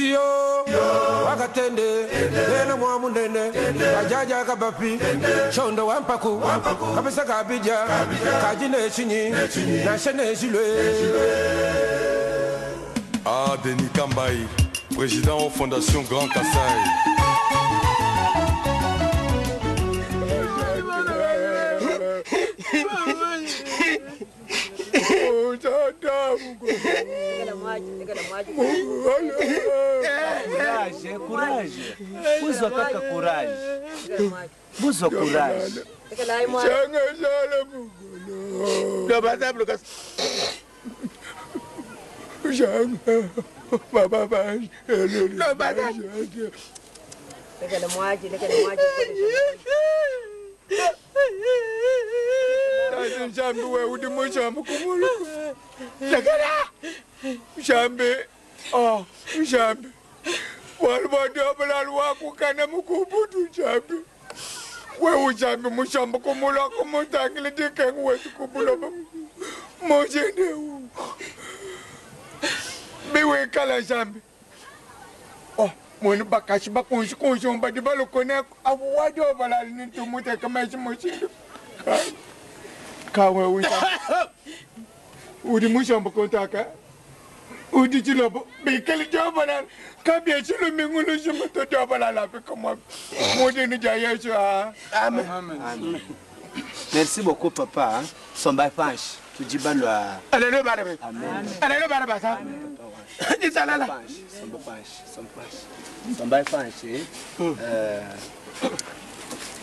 Siyo wakatende ena mwa munene kajaja kabapi shondo wampaku kabisa kabija kaji neshinyi nashe neshilwe. Ah, Denis Kambayi, président Fondation Grand Kasaï. Courage, courage. Buzwa kaka courage. Buzwa courage. Shambi we udi mushambi kumuluku. Lekela. Shambi. Oh, shambi. Walibodobela lwakukana mukubutu shambi. We ushambi mushambi kumuluku mutangile dikengu wetu kubuloba. Mojende u. Biwe kala shambi. Oh, mwenu bakashi bakunshi kunshi umbadi balukone abu wadobela nitumuteka meshi mushindu. Kawe ushambi. Udi mushambi kontaka. Udi chilobo bikali jobala kabye chilo mingulu shimoto jobala la kama mudi ni ja Yesu ah. Amen. Amen. Merci beaucoup papa. Somba fanch tujibalwa. Alelo barabe. Amen. Alelo baraba sa. Ni salala. Somba fanch, somba fanch. Somba fanch.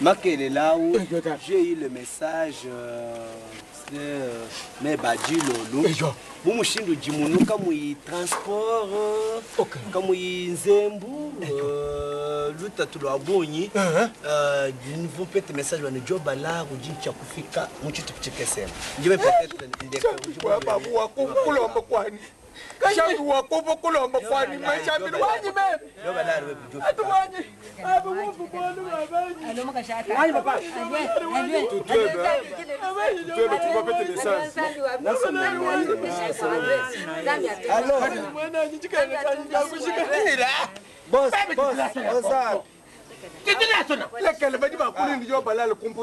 Makele là où j'ai eu le message mais badi lolo. Mumushindu jimunuka mu transport kamu nzembu lutatu lwa bonyi niveau peut message wa job la kujincha kufika muchitu kuchekesema njibe peut-être ndeka baba wa kulomba kwani shambi wa kubo kulomba kwani mashambi wanyi meme job la rwe job atuwanyi abu wufu bwana babanyi alo makashata wanyi papa Tu vas péter le message. Alors, boss, boss, boss.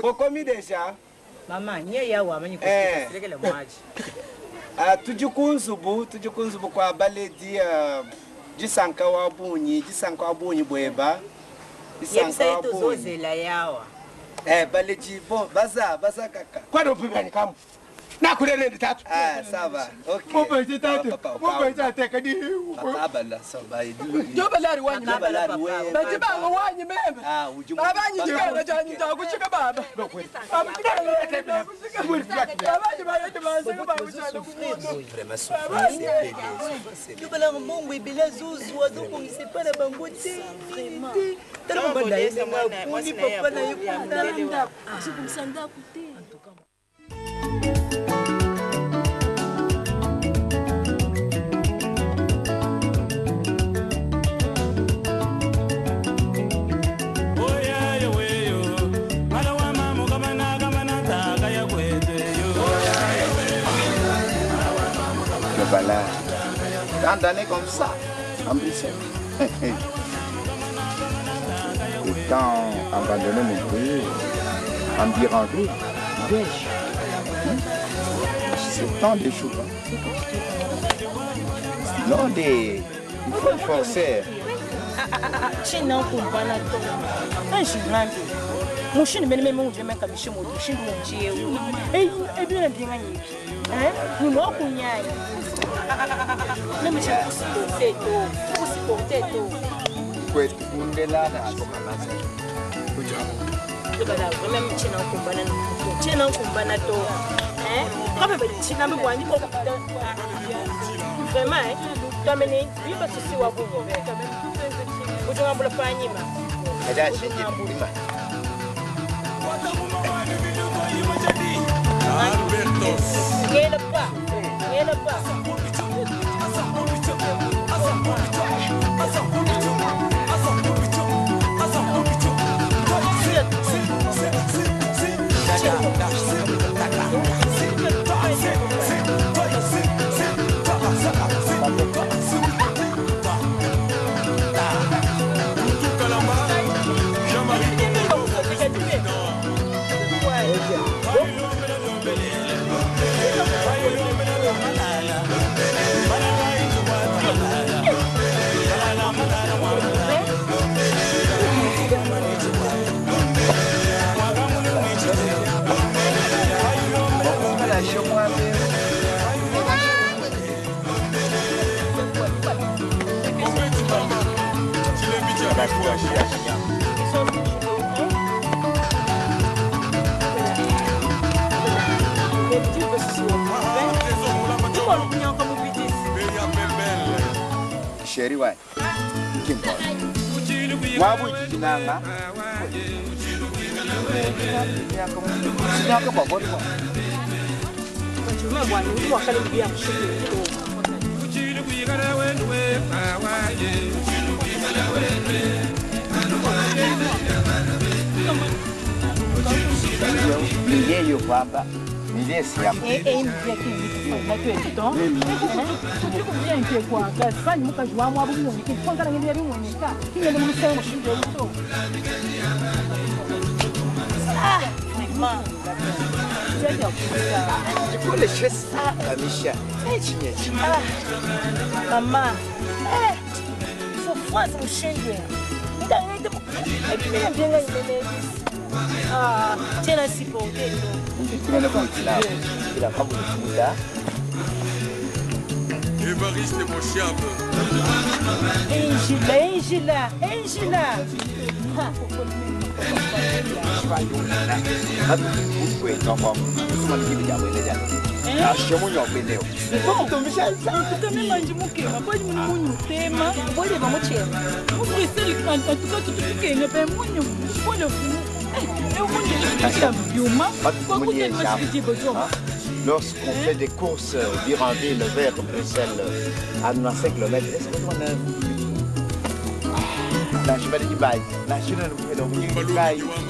Bokomi déjà. Mama, nye ya wa manyi kusikele mwaji. Ah, tujikunzubu kwa baledi jisanka wa bunyi, jisanka wa bunyi bweba. Jisanka wa bunyi. Yawa. Eh, baledi bon, baza, baza kaka. Kwa do pibani kamu. Na kulele ndi tatu. Ah, ça va. OK. Mobete tatu. Mobete ateka di. Papa bala so ba. Joba lari wanyi. Joba lari wewe. Baji bango wanyi meme. Ah, uji. Abanyi jikana janyi takushika baba. Abu jikana. Abanyi bayete baseka bakushana kumuntu. Vraiment souffrance ebele. Joba la mbongo ebele zuzu azobongisa epai na bango te. Tala mobali na ye ndenge akundi papa na ye kuna. Azobongisa ndako te. Voilà. Tant d'années comme ça, en Bruxelles. Autant abandonner mon pays, en Birandou, vierge. C'est tant de choses. Non, des. Il faut forcer. China kumbana to. Anjirambi. Mushini mene mene muje meka bishimu mushindu unjie. Eh, ebina binga nyipi. Hein? Ni mo kunyanya. Meme cha kusiporte to. Kusiporte to. Kwetu kundela na sokamasa. Tobala vraiment china kumbana no. China kumbana to. Hein? Kama ba china mbe wanyi ko vraiment hein? Tomene, biba sisi wa bungo. Ujonga bula panyima. Aja shinji bima. Ngela pa. Ngela pa. Sheri wa kimbo. Mwabu chinanga. Chinanga kwa bodi kwa. Niyeyo kwamba nilesi yako. Kule shesi kamisha. Chinye chinye. Mama, souffrance mushindwe. Ah, tena sipote. Tunaenda kumtila. Ila kama unishinda. Evariste Moshiabo. Engila, engila, engila. Lorsqu'on fait des courses d'Iranville vers Bruxelles à 95 km, est-ce qu'on a nashibaliki bayi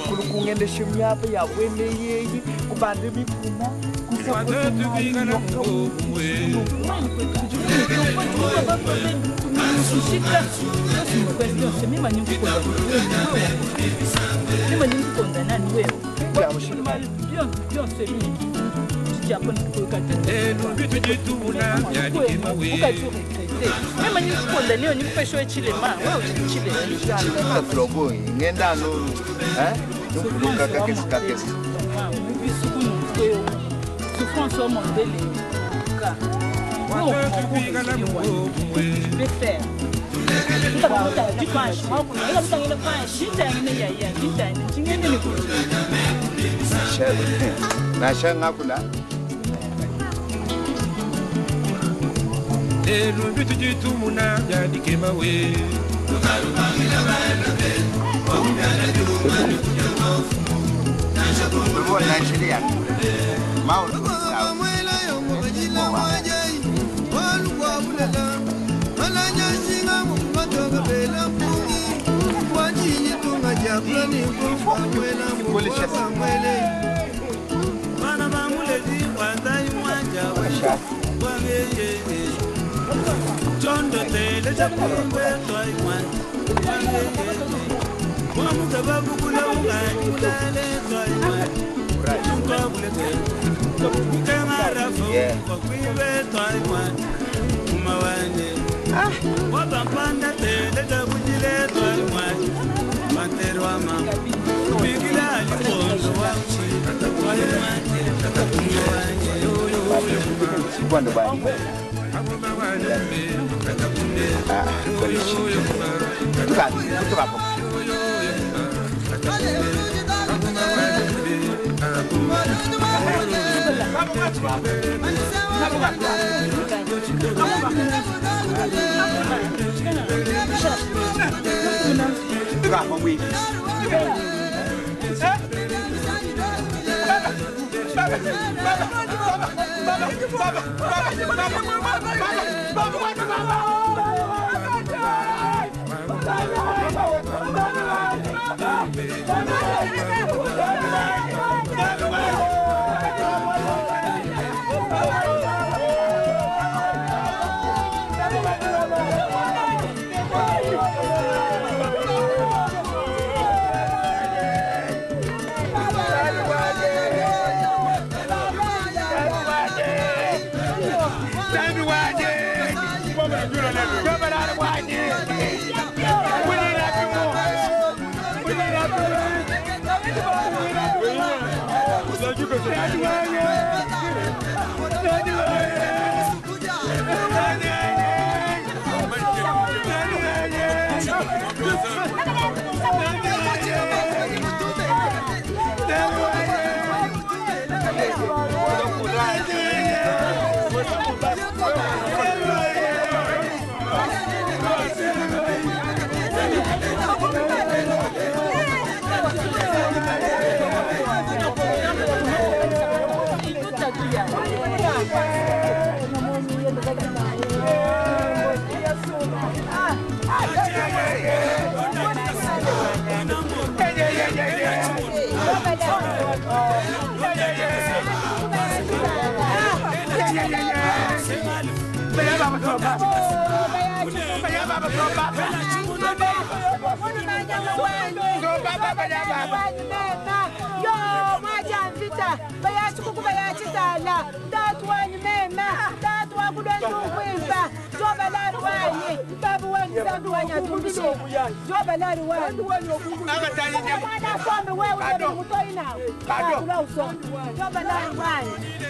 kulukungendesha myapa yabwene yeyi kubanda mikuna tulobo ngenda no nukuluka kakesi kakesi nashangakula Lelo bitu jitumuna byandikema we.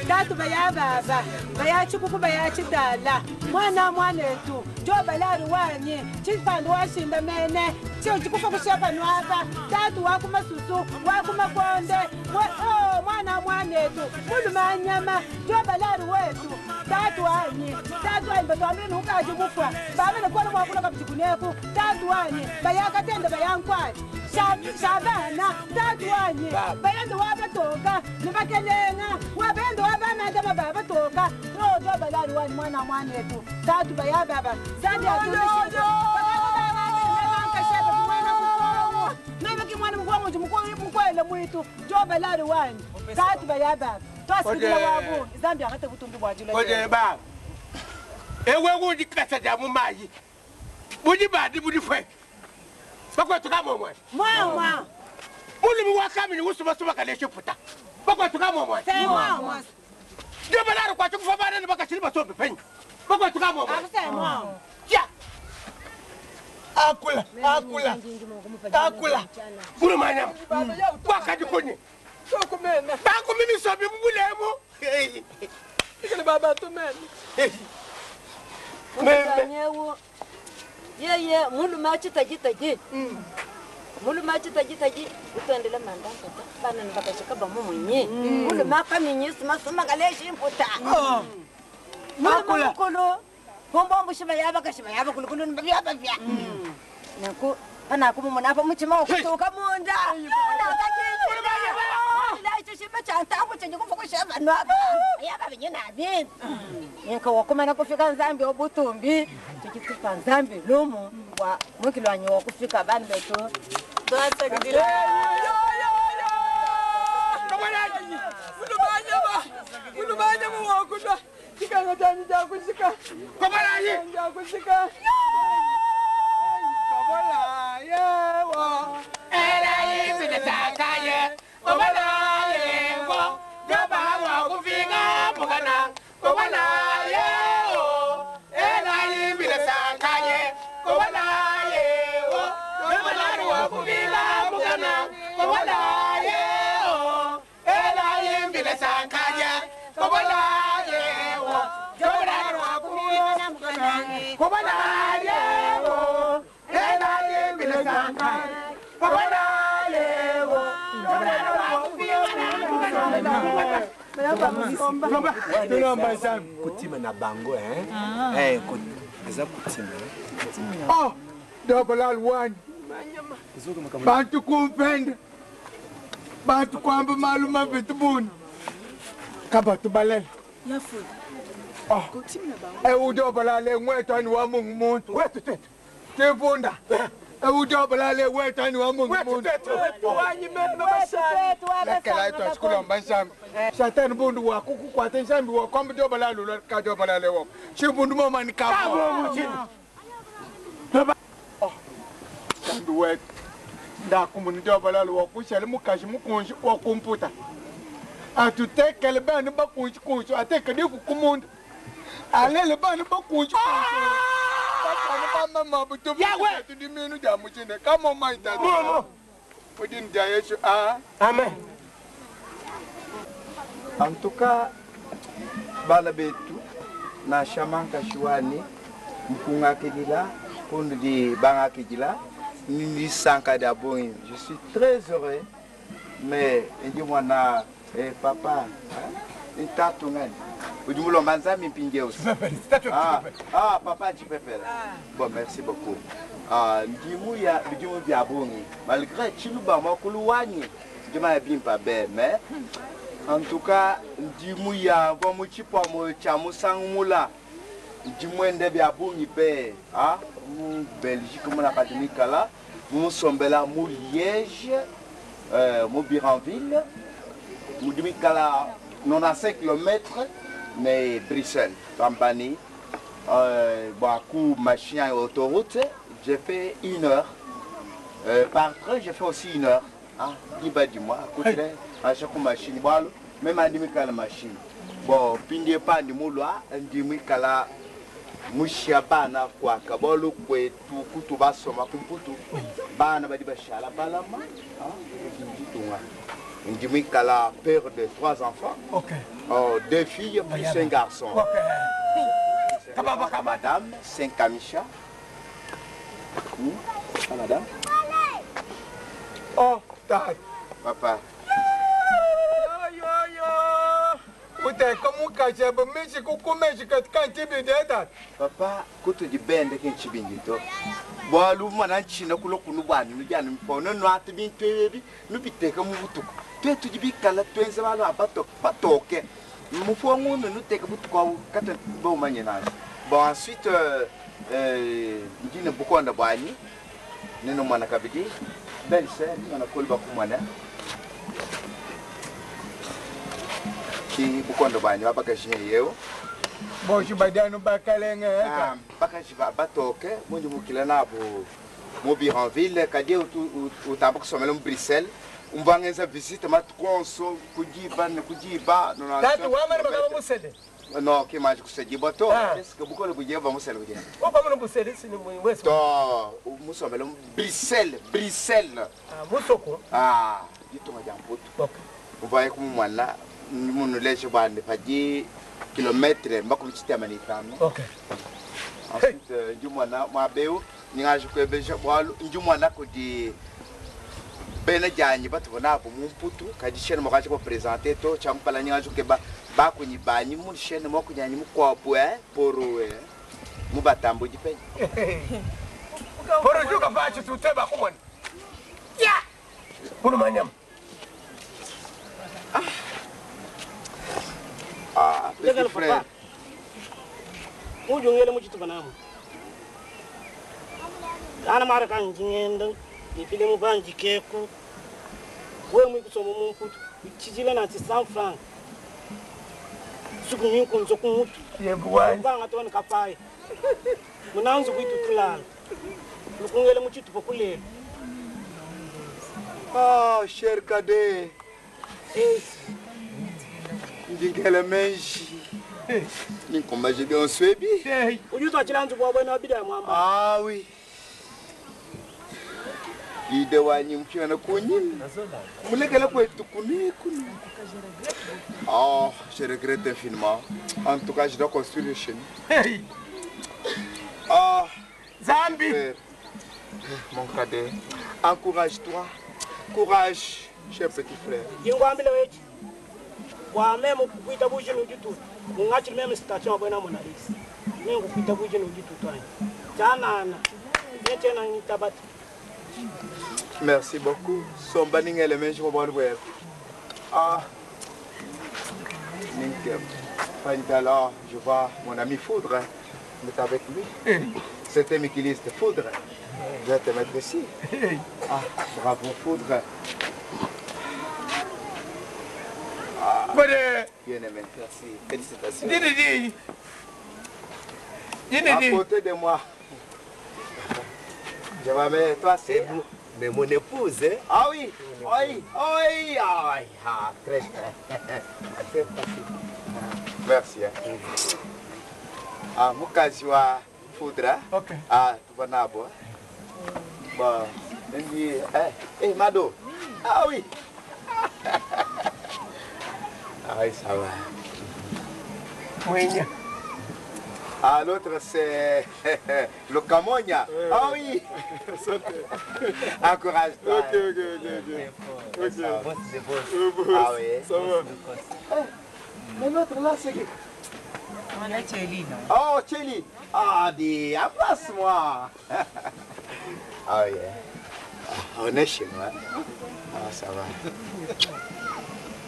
Tatu bayababa bayachikuku bayachitala mwana mwanetu jobalari wanyi chipando washinda mene chikufa kushepa nwapa tatu wakumasusu wakumakonde oh, mwana mwanetu mulumanyama jobalari wetu tatu wanyi tatu wanyi batwamile nukaji mufwa bamene kona mwakula kabuchikuneku tatu wanyi bayakatenda bayankwati shabana tatu wanyi bayende wabatoka nibakelenga wabende wabamata babatoka jobalari wanyi mwana mwanetu tatu bayababa zandi atunishe mwana mukwangu mukwele mwitu jobalari wanyi tatu bayababa twasikila wabu zambia ngate butumbi bwajula Koje ba. Ewe wudi kasa ja mu mayi. Budi badi budi fwe. Bakwe tuka momwe. mwa Mulumi wa kamini usuma suma kale shuputa. Bakwe tuka momwe. mwa Jobalari kwa tukufa bana ni bakashiri basombe penyu. Bakwe tuka momwe. mwa Ya. Akula, akula. Akula. Mulumanya. Wakaji kunye. Bangu mimi sobi mbulemo. Baba tumene. Meme. Nyewo. Yeye mulume achitajitaji. Mulume achitajitaji utendele mandaka bana nibakashika bamumunye. Mulume akaminyi sima sima kaleshi imputa. Mulume mukulu. Bombombo shiba yaba kashiba yaba kulukulu nibyaba bya. Naku pana kumumona apa muchima okutuka munda. Icho shiba chantangu chenye kufa kusheba nwapa. Yaba binye na bintu. Nka wakumana kufika nzambi obutumbi tukitupa nzambi lumu wa mwikilwanyi wakufika bani betu. Mulumanyama wakulwa. Chikanga chanyi chakushika. Kobalayi. Chakushika. Kobalaye wo. Elayi bile sakaye. Kobalaye wo. Joba wa kufinga mugana. Kobalaye wo. Elayi bile sakaye. Kobalaye wo. Joba wa kufinga mugana. Kobalaye wo. Elayi bile sakaye. Kobalaye wo. Joba wa kufinga mugana. Kobalaye wo. Elayi bile sakaye. Kobalaye wo. Joba wa kufinga mugana. Kutima na bango hein? Eh, eza kutima. Oh, double one. Bantu kumpenda. Bantu kwamba maluma vitubuni. Kabatu balela. Oh. Eh udobalale ngwethu ani wa mungu muntu. Wethu tethu. Tifunda. Eh udobalale wethu ani wa mungu muntu. Wanyi meme bashani. Lekela ito asikulomba nsambi. Satan bundu wa kukukwata nsambi wa kwamba dobalale lo ka dobalale wo. Chibundu mama ni kabo. Oh. Sambi wethu. Ndakumuni dobalale wa kushela mukashi mukunji wa kumputa. Atutekele bana bakunji kunji atekele kukumuntu. Alele bana bakunji kunji. Bana bamama butumbi. Yawe! Tudiminu ja muchinde kama maita. Momo. Udini ja Yesu ah. Amen. En tout cas, bana betu na shamanka shiwani mkungakidila kundi bangakidila ni sanka d'abongi. Je suis très heureux mais ndi mwana eh, papa hein? Ntatu ngani udi mulomba nzambi mpindieu ah, ah, papa tshipepela bon merci beaucoup. Ah, ndimu ya bidimu bya bongi malgré tshiluba makulu wanyi ndima ya bimpa be mais en tout cas ndimu ya mvua mu tshipwamo tshia musangumula ndimwende bya bungi pe ah, mu Belgique muna kadimikala musombela mu Liège mu Biranville mudimikala 95 km mais Bruxelles Bambani Bon, coup machine à autoroute, j'ai fait une heure. Par train, j'ai fait aussi une heure. Ah, diba du mois, côté, à chaque machine. Bon, même à demi la machine. Bon, pindi pa ndi mulwa, ndimi kala mushia bana kwaka bolu kwetu kutu basoma kumputu. Bana badi bashala balama. Ah, nditunga. Ndimi kala père de trois enfants. Ok. Oh, deux filles plus un garçon. Ok. Madame, cinq kamisha. Ah, madame. Oh, tata. Papa. Uteka mukaji mishi kukumeshi katika nchibindi tata. Papa, kutu dibende ke nchibindi to. Bwalu mwana nchina kulo kunu bwani nujana mpono nwati bintu ebi nubiteka mu butuku. Twetu dibikala twenze balu abato patoke. Mufu ngunu nuteka butuku awu kata bo manye nazo. Bon ensuite ndine bukonda bwani. Neno mwana kabidi. Belle sœur, mwana kolba kumwana. Ki bukondo bwanyi babakashinye yewo. Boshi badanu bakalenge. Ah, bakashi batoke mundi mukila nabo mu Biranville kadi utamba kusomela mu Bruxelles umvangenza visite matukonso kujiba ne kujiba Tatu wamara bakaba musele. No, ke manje kusejiba to. Est-ce que bukole bujiba musele bujiba? Opa muno musele sini mweso. To, musomela mu Bruxelles, Bruxelles. Ah, musoko. Ah, yitonga jamputu. Okay. Uvaye kumwana munu leshe bwande paji kilometre makumi chitema ni tano. Okay. Ensuite ndi mwana mwabeu ningaje kwebeja bwalu ndi mwana kudi bena janyi batubona abo mumputu kadi shene mokaje ko présenter to champala ningaje keba bakunyi banyi mu shene mokunyanyi mukwapu poro mubatambo jipenye. Poro juga vachi tuteba kumona. Ya. Poro manyam. Ah. Ah, petit frère. Mujungele muchitu banamu. Ana mara kan jingendo, ipile mubanji keku. We mu kusomo mu mputu, chijile na ti 100 francs. Suku nyinku nzoku mutu. Yembuwani. Banga toni kapai. Munanzu kuitutulala. Lukungele muchitu pokulele. Ah, cher cadet. Ndingele menji. Ninkombaje bien swebi. Ujuto achilanzu bwa bwana bida mwamba. Ah oui. Ide wanyi mfiana kunyi. Mulekela kwetu kuni kuni. Oh, je regrette infiniment. En tout cas, je dois construire chez nous. Hey. Ah, Zambi. Frère, mon cadet, encourage-toi. Courage, cher petit frère. Yingwambile wechi. Wa meme kuita buje nujitu. Ungachi meme station bwana Monalisa. Meme kuita buje nujitu twani. Jana na. Nete na ngitabati. Merci beaucoup. Somba ningele menshi kwa bwana wewe. Ah. Ninke. Alors, je vois mon ami Foudre. On est avec lui. C'était Mikiliste Foudre. Je vais te mettre ici. Ah, bravo Foudre. Ah, bien aimé, merci. Félicitations. À côté de moi. Je vais mettre toi, c'est vous. Mais mon épouse, hein? Ah oui, oui, oui, ah, ah, très, très facile. Merci. Hein. Ah, mukazi wa Foudre. Ok. Ah, tu vas nabo. Bon, eh, eh, Mado. Ah oui. Ah oui, ça va. Oui. Ah, l'autre, c'est le Camonia. Oui, ah oui. Encourage-toi. Ok, ok, ok. Ok. Ah oui. Ça va. Mais l'autre là, c'est qui? Oh, Chéli. Ah, dis, embrasse-moi. Ah oui. On est chez nous. Hein? Ah, ça va.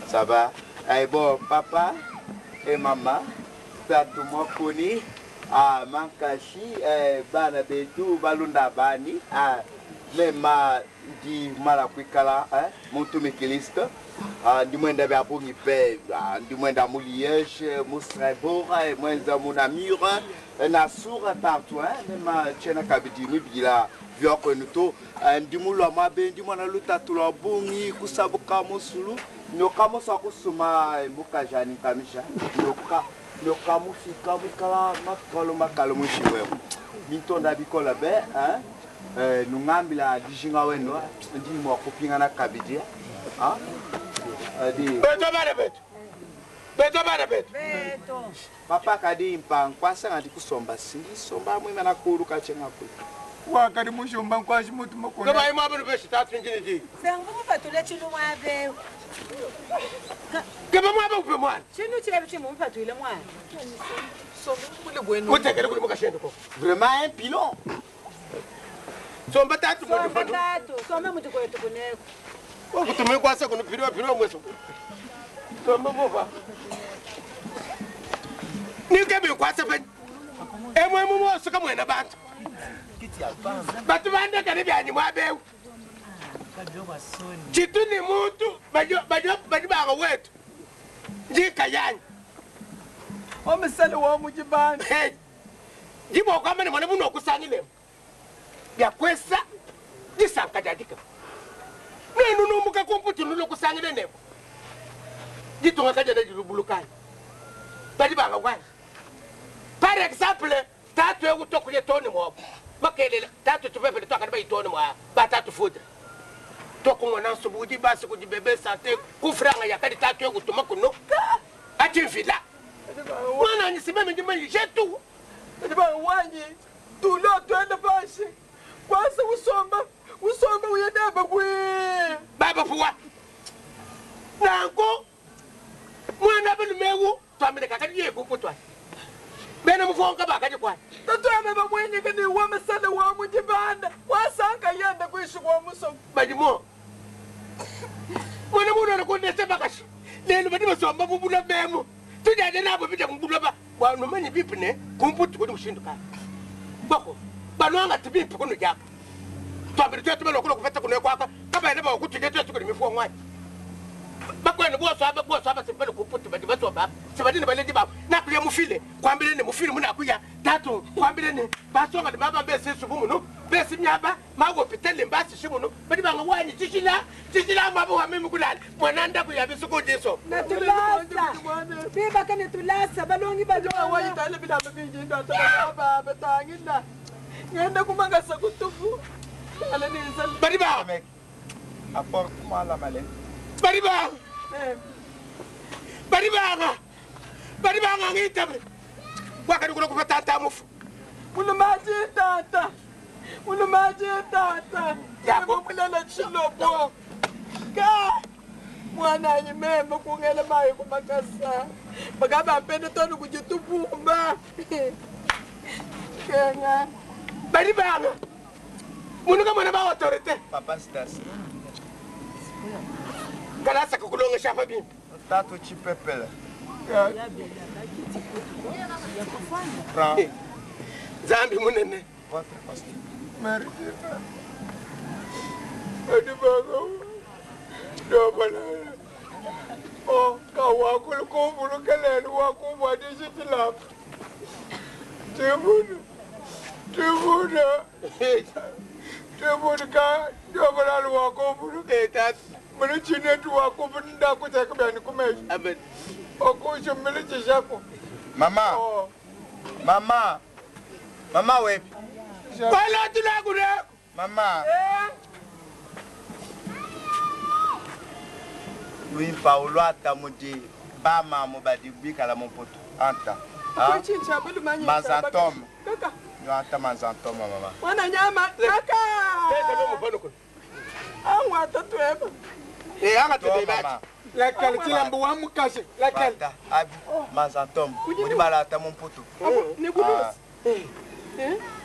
Ça va. Eh bon, papa et maman, tatu mokuni, ah, mankashi, eh, bana betu, balunda bani, ah, mema Ndi mala kuikala muntu mikiliste. Ndi mwenda bya bungi pe. Ndi mwenda mu Liège, mu Strasbourg, mwenza mu Namur, na Sour partout, mema tshiena kabidi mwibidila vya kwenu to. Ndi mulwa mwabe, ndi mwana lutatu lwa bungi kusabuka musulu. Nyoka moso akusuma mukajani nkamisha. Nyoka, nyoka mufika mwikala makalo makalo mushiwewo. Mintonda bikola be, hein? Nungambila dijinga wenu, ndi mwa kupingana kabidi. Ah? Di. Beto bana beto. Beto bana beto. Beto. Papa kadi mpa nkwasa ngati kusomba sindi somba mwima na kulu kachenga kulu. Wakati mushomba nkwasi mutu makona. Kaba imwa bano beshi tatu njini di. Sengumupatule chinu mwabe. Kaba mwaba upe mwana. Chinu chilebi chimumupatule mwana. Utekele kuli mukashendo koko. Vraiment un pilon. Somba tatu Somba mwana. tatu, somba mutu kwetu kuneko. Wakutumia kwasa kuno piriwa piriwa mweso. Somba bofa. Nike bi kwasa pe. Emwe mu moso kamwena bantu. Batu bande kare byanyi mwabewu. Chitu ni muntu bajo bajo bajo banga wetu. Njika yanyi. Omusale wa mujibani. Hey. Jibo kwa mene mwana buno kusangile. Ya kwesa jisanka jadika. Nenu numuka kumputu nulo kusangile nebo. Jitunga kaja na jirubulukani. Badi banga wani. Par exemple, tatu ya kutokuye toni mwa. Makelele tatu tupepele toka ba itoni mwa. Ba tatu fudre. Tokumona nsubuji basi kujibebe sante kufranga yakadi tatu ya kutuma kuno. Ati mfila. Mwana nisimame njima jetu. Ndiba wanyi tulo twende pashi. Kwanza usomba, usomba uyedeba gwe. Baba fuwa. Nanko mwana balumewu twamene kakadi ye kukutwa. Bena mufonga bakaje kwa. Tatwame bamwenye kani wa masala wa mujibanda. Wasanga yenda kwishikwa muso. Badimo. Mwana muno nakondesa bakashi. Lelo badi basomba bubula bemo. Tujade nabo bita mubula ba. Wa numanyi bipne kumputu kuli mushindu ka. Bako balwanga tibipi kuno japa. Twambere twetu balokolo kufeta kuno kwaka. Kaba ene ba kutuje twetu kuli mifuo ngwai. Bakwene boso aba boso aba sibale kumputu badi baso ba. Sibadi ne baleji ba. Nakuya mufile. Kwambire ne mufile muna kuya. Tatu kwambire ne basonga ne baba bese subu muno. Bese myaba mago pitele mbasi shimuno. Badi banga wanyi tishila. Tishila mabo wa mimi kulala. Mwananda kuya bisuko jeso. Netulasa. Bibaka netulasa balongi balonga. Wanyi tale bila mabinji ndo ataba baba tangila. Ngenda kumangasa kutufu. Ala ni sal. Badi ba. Apporte-moi la mallette. Badi ba. Badi ba. Badi ba ngita. Wakati kulo kupata tamufu. Mulumaji tata. Mulumaji tata. Yako mulala chilobo. Ka. Mwana yimeme kungela mayi kumakasa. Bagaba mpende tonu kujitubumba. Kenga. Badi ba. Munuka mwana ba autorité. Papa Stas. Kalasa kukulonga shafa bimpe. Tatu chipepele. Prends Zambi munene. votre costume. Merci. Adi banga. Dobalala. Oh, kawakulu kumbulukelele wakubwa dishitilapa. Tibuna. Tibuna. Tibuna ka dobalala wakumbulu. Tatu. Muli chinetu wakubunda kuteka byani kumesha. Amen. Okusho muli chishako. Mama, Oh. mama. Mama wepi. Kwala tulaku. Mama. Wimpa ulwata mudi ba mamu badi bikala mumputu. Anta. Ah? Kuchincha bulumanyi. Mazantom. Kaka. Yo anta mazantom mama. Mwana nyama kaka. Pesa bo mufano kuno. Angwa tatweba. Eh anga To tebe mama. bati. Laquelle chilambo wa mukashe. Laquelle? Bata abi mazantom. Mudi balata mumputu. Ni bulusi. Eh?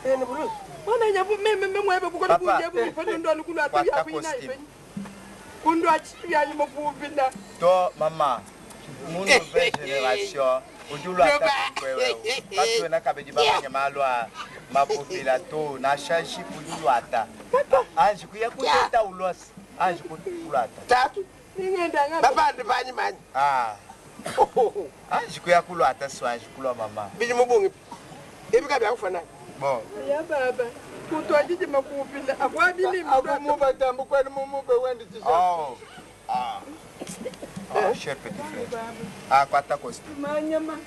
Eh ni bulusi. Mwana nyabu meme meme mwebe bukola Papa. bunje bu ndo nukulu atu Kwata ya kuina costume. ife. Kundu achiya nyuma bubila. To mama. Mu nouvelle génération. Udi ulwata wewe. Katuena kabidi bamanye malu a mapupila to nansha jipu udi ulwata. Anji kuya kuteta ulwasa. Anji kulwata. Tatu. Babandi banyi manyi. Ah. Anji kuya kulwata so anji kulwa mama. Bidi mubungi. Ebi kabi akufana. Bon. Ya baba. Kutwajije makupila akwabili akumubatambu kwani mumube wendi Oh. Ah. Oh, cher petit frère. Ah, kwata kosti. manyama.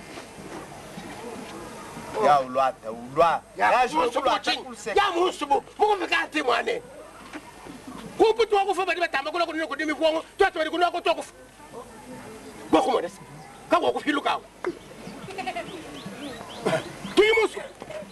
Ya ulwata, ulwa. Ya musubu chinyi. Ya musubu. Mukufika ati mwane. Kupu tuwakufa badi batamba kula kunino kudimi kuongo. Tuwa badi kunwa ko tuwakufa. Bokumodesa. Kawo kufiluka. Tuyi musu.